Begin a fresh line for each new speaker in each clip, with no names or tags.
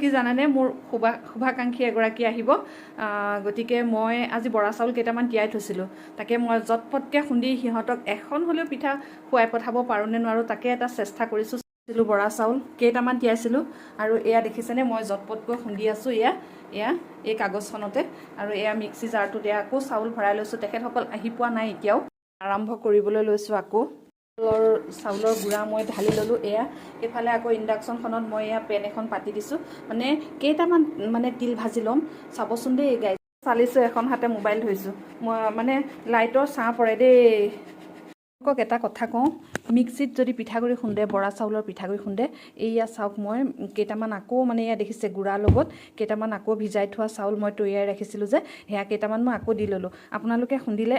কি জানেনে, মোৰ শুভাকাংক্ষী এগৰাকী আহিব। গতিকে মই আজি বৰা চাউল কেইটামান তিয়াই থৈছিলোঁ, তাকে মই জটপটকৈ খুন্দি সিহঁতক এখন হ'লেও পিঠা খুৱাই পঠাব পাৰোঁ নে নোৱাৰোঁ, তাকে এটা চেষ্টা কৰিছোঁ। বৰা চাউল কেইটামান তিয়াইছিলোঁ আৰু এয়া দেখিছেনে, মই জটপটকৈ খুন্দি আছোঁ। এয়া এয়া এই কাগজখনতে আৰু এয়া মিক্সি জাৰটোত এয়া আকৌ চাউল ভৰাই লৈছোঁ। তেখেতসকল আহি পোৱা নাই এতিয়াও। আৰম্ভ কৰিবলৈ লৈছোঁ আকৌ। চাউলৰ গুড়া মই ঢালি ল'লোঁ। এয়া এইফালে আকৌ ইণ্ডাকশ্যনখনত মই এয়া পেন এখন পাতি দিছোঁ, মানে কেইটামান মানে তিল ভাজি ল'ম। চাবচোন দেই গাইজ, চালিছোঁ, এখন হাতে মোবাইল ধৰিছোঁ মই, মানে লাইটৰ ছাঁ পৰে দেই। আপোনালোকক এটা কথা কওঁ, মিক্সিত যদি পিঠাগুড়ি খুন্দে, বৰা চাউলৰ পিঠাগুড়ি খুন্দে, এইয়া চাওক, মই কেইটামান আকৌ মানে এয়া দেখিছে, গুড়াৰ লগত কেইটামান আকৌ ভিজাই থোৱা চাউল মই তৈয়াৰ ৰাখিছিলোঁ যে, সেয়া কেইটামান মই আকৌ দি ল'লোঁ। আপোনালোকে খুন্দিলে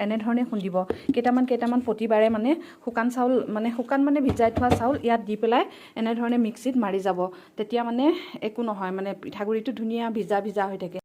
এনেধৰণে খুন্দিব। কেইটামান কেইটামান প্ৰতিবাৰে মানে শুকান চাউল, মানে শুকান মানে ভিজাই থোৱা চাউল ইয়াত দি পেলাই এনেধৰণে মিক্সিত মাৰি যাব। তেতিয়া মানে একো নহয়, মানে পিঠাগুড়িটো ধুনীয়া ভিজা ভিজা হৈ থাকে।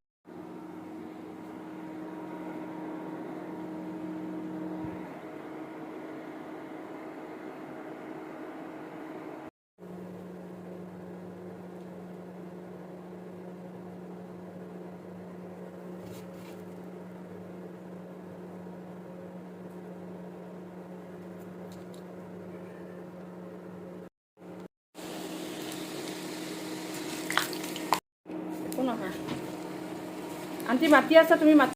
একো নহয়। আণ্টি মাতি আছা, তুমি মাতি